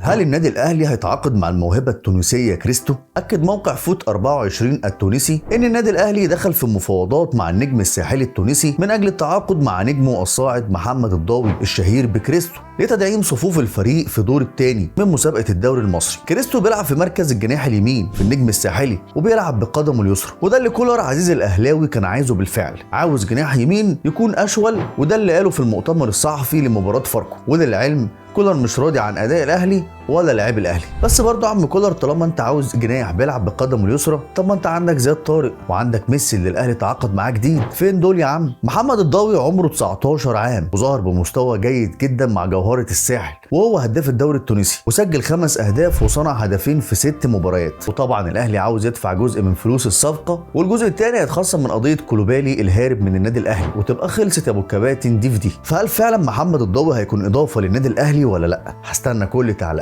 هل النادي الاهلي هيتعاقد مع الموهبة التونسية كريستو؟ اكد موقع فوت 24 التونسي ان النادي الاهلي دخل في مفاوضات مع النجم الساحلي التونسي من اجل التعاقد مع نجمه الصاعد محمد الضاوي الشهير بكريستو لتدعيم صفوف الفريق في دور الثاني من مسابقة الدوري المصري. كريستو بيلعب في مركز الجناح اليمين في النجم الساحلي وبيلعب بقدمه اليسرى، وده اللي كولر عزيز الاهلاوي كان عايزه بالفعل، عاوز جناح يمين يكون اشول، وده اللي قاله في المؤتمر الصحفي لمباراة فاركو. وللعلم كولر مش راضي عن اداء الاهلي ولا لاعب الاهلي، بس برضه عم كولر طالما انت عاوز جناح بيلعب بقدمه اليسرى، طب ما انت عندك زياد طارق وعندك ميسي اللي الاهلي تعاقد معاه جديد، فين دول يا عم؟ محمد الضاوي عمره 19 عام وظهر بمستوى جيد جدا مع جوهرة الساحل، وهو هداف الدوري التونسي وسجل 5 اهداف وصنع هدفين في 6 مباريات. وطبعا الاهلي عاوز يدفع جزء من فلوس الصفقة، والجزء الثاني هيتخصم من قضية كولوبالي الهارب من النادي الاهلي، وتبقى خلصت يا ابو الكباتن دي في دي. فهل فعلا محمد الضاوي هيكون اضافه للنادي الاهلي ولا لا؟ هستنى كل تعليقاتكم.